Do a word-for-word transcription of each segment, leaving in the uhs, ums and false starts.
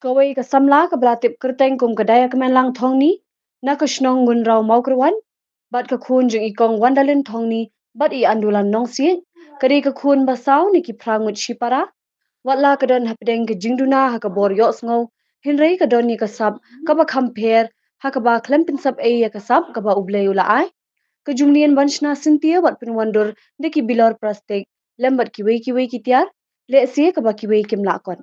Kawei ka samla kaba la tip kyrteng kum ka Dayakmenlang Thongni, na ka shnong Ngunraw Mawkyrwat, bad ka khun jong i Kong Wandalin Thongni bad i Andulan Nongsiej, ka dei ka khun ba saw na ki phra ngut shipara. Wat la ka don hapdeng ka jingduna ha ka bor ïohsngew, hynrei ka don ïa ka sap kaba kham pher, ha kaba khlem pynsap ei ïa ka sap kaba U Blei u la ai. Ka jumlien ban shna syntiew bad pynwandur da ki bilor plastik lem bad kiwei kiwei ki tiar, lehse kaba kiwei kim lah kot.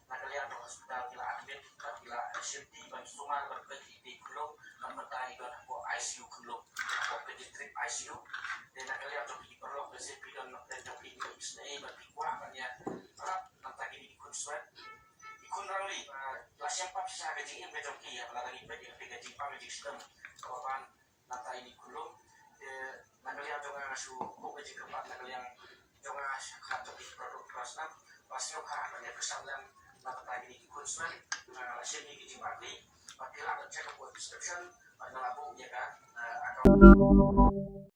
Na ka liang jong hospital ki la admit bad ki la shimti ban sumar bad peit ïa ki khunlung, namar ba ki don hapoh I C U khunlung, hapoh pediatric I C U. Te na ka liang jong ki paralok ka shisien ki don na pdeng jong ki, ki isynei bad ki kwah ban ïa rap namar kine ki khun swet, ki khun rangli, ah, la shem pap shisha ka jingim ka jong ki ïa ba la dang ïa peit ïa ka jingpang ka jingshitom kaba ban namar ïa ki khunlung. Te na ka liang jong nga nga shu buh ka jingkyrpad na ka liang jong nga sha ka jong ki paralok ki parasnam, ba sngewbha ban ïa kyrshan lem namar kine ki khun swet, ah, la shem ïa ki jingbakla bad ki lah ban check up prescription bad nga la buh ïa ka, ah, account.